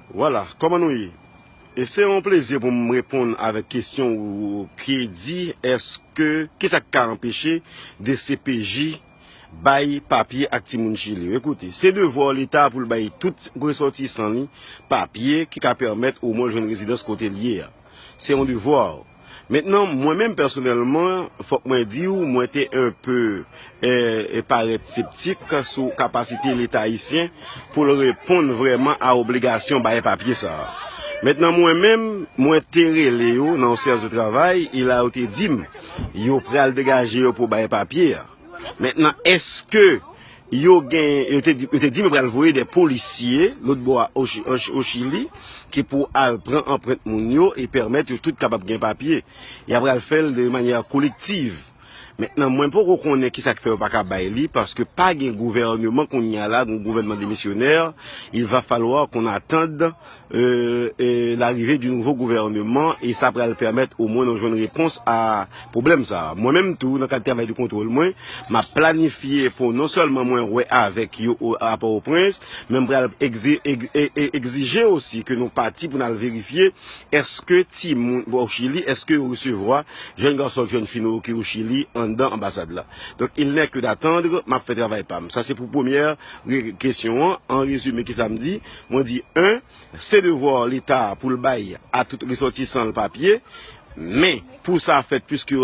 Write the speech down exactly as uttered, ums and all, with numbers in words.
Vwala, kòman nou ye? E se yon plezi pou m reponn avèk kesyon ou ki di, èske, kisa k ka anpeche D C P J bay papye ak timoun Chili? Ekoute, se devwa Leta pou l bay tout resòtisan li papye ki ka pèmèt omwen jwenn rezidans kote l ye a. Se yon devwa. Mentnan, mwen menm pèsonèlman, fòk mwen di w, mwen te enpe, e, e parèt septik sou kapasite Leta ayisyen pou l reponn vrèman a obligasyon bay papye sa a. Mentnan, mwen menm, mwen te rele yo nan yon seyans de travay, e la yo te di m, yo pral degaje yo pou bay papye a. Mentnan, èske yo gen, yo te di, yo te di m yo pral voye de polisye lòt bò a o Chi-, o Chi-, o Chili, ki pou al pran anprent moun yo e pèmèt yo tout kapab gen papye. Y a pral fè l de manyè kolektiv. Mentnan, mwen poko konnen kisa k fè yo pa ka bay li, paske pa gen gouvèneman kounye a la, gen gouvènman demisyonè, il va falloir qu'on attende, euh, euh, l'arrivée du nouveau gouvernement, e sa pral pèmèt omwen nou jwenn repons a pwoblèm sa a. Mwen menm tou, nan kad travay de kontwòl mwen, m ap planifye pou non sèlman mwen wè avèk yo o, a Pòtoprens, men m pral egzi-, eg-, e, e, egzije osi ke nou pati pou n al verifye èske timoun o Chili, èske yo resevwa jèn gason ak jèn fi nou ki o Chili anndan anbasad la. Donk, il n'est que d'attendre, m ap fè travay pa m. Sa se pou premyè re-, kesyon an. An rezime, kisa m di? Mwen di, en, se devwa Leta pou l bay a tout resòtisan l papye, men pou sa fèt, piske